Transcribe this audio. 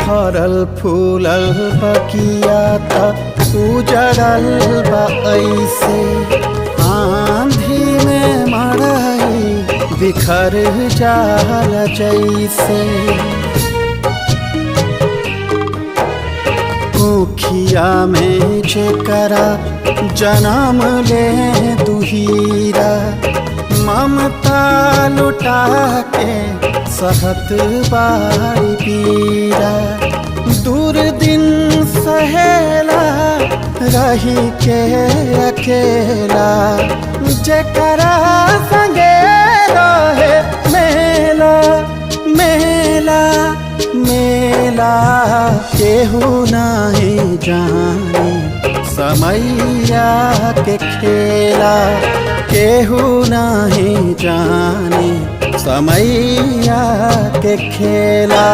फरल फूलल बगिया त उजड़ल बा ऐसे, आंधी में मरई बिखर जाल जैसे। मुखिया में जेकरा जन्म ले दुहीरा, ममता लुटा के सहत बारी पीरा। दूर दिन सहेला रही के अकेला, जेकरा संगे रहे मेला मेला मेला। केहू नाही जाने समैया के खेला, केहू नाही जाने समैया के खेला।